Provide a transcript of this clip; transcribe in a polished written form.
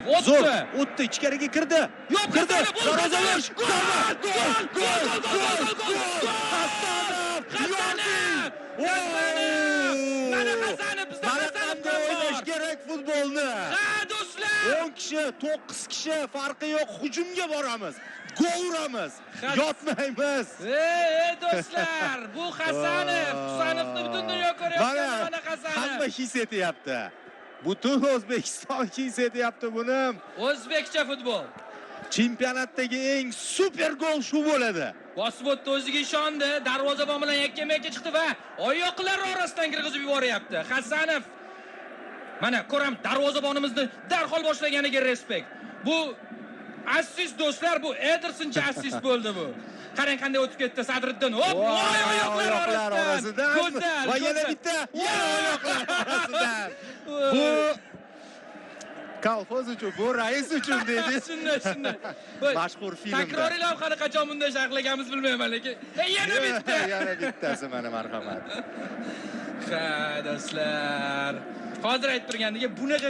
Zo'r O'tdi. O'tdi, ichkariga kirdi. Yo'q, Kirdi. Hasanov, gol, Darvoza Hasanov, bo'sh. gol, Zarba. gol, Gol, gol, gol, gol, gol, gol, gol. gol. Hasanov. Hasanov! Yordi. Hasanov! Mana Hasanov, bizda Mana Hasanov qanday ham bor. o'ynash kerak futbolni. Ha, do'stlar. 10 kishi, 9 kishi, farqi yo'q, hujumga boramiz. Gol uramiz. Yotmaymiz. Ey, ey do'stlar, bu Hasanov, Husanovni butun dunyo ko'rayotgan mana Hasanov. Hamma his etyapti. Butun O'zbekiston his etyapti buni. O'zbekcha futbol. Chempionatdagi eng super gol shu bo'ladi. Bosib o'tdi, o'ziga ishondi. Darvozabon bilan yakkama-yakka chiqdi va oyoqlar orasidan kirgizib yuboryapti. Hasanov. Mana ko'ram, darvozabonimizni darhol boshlaganiga респект. Bu assist, do'stlar, bu Edersoncha assist bo'ldi bu. Qarang, qanday o'tib ketdi Sadriddin. Hop, voy, oyoqlar orasidan. Go'zal. Va yana Go'zal. bitta, yana oyoqlar orasidan. Bu kolxoz uchun, bu rais uchun deydi. Shunday, shunday. Voy, Mashhur filmda. takroriy lavhani qachon bunday sharhlaganmiz, bilmayman, lekin yana bitta. Yana bittasi, mana, marhamat. Ha, do'stlar. Hozir aytib turgandek, bunaqa